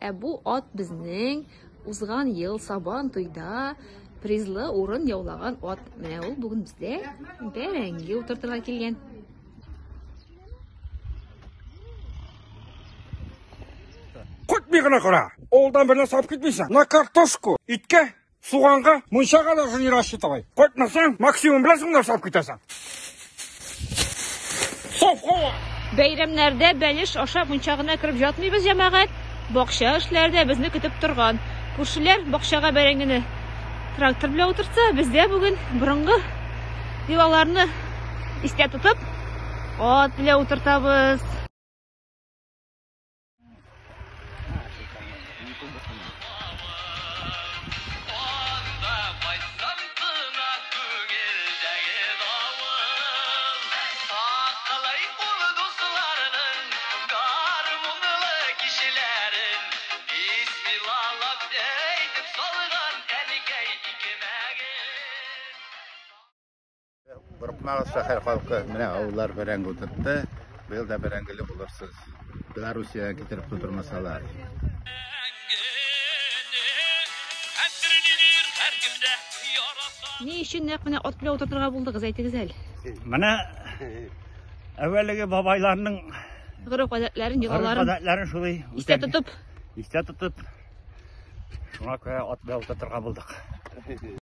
Ә бу ат безнең узган ел Сабан туйда призлы урын яулаган ат. Менә ул бүген бездә бәрәңге утыртырга килгән. Кайтмый гына кара. Авылдан бер нәрсә алып китмисең. На картошку, иткә, суганга, мунчага даже не рассчитывай. Кайтмасаң, максимум беләсең нәрсә алып китәсең. Саф һава. Бәйрәмнәрдә бәлеш ашап мунча гына кереп ятмыйбыз, җәмәгать. Бакча эшләре дә безне көтеп торган. Күршеләр бакчага бәрәңгене трактор белән утыртса, бездә бүген борынгы йолаларны истә тотып, ат белән утыртабыз. Курыкмагыз, шәһәр халкы, менә авыллар бәрәңге утыртты. Быел да бәрәңгеле булырсыз. Белоруссиягә китереп тутырмасалар. Ни өчен нәкъ менә ат белән утыртырга булдыгыз, әйтегез әле? Менә әүвәлеге бабайларның гореф-гадәтләрен, йолаларын, гореф-гадәтләрен шулай истә тотып, истә тотып, шуңа күрә ат белән утыртырга булдык.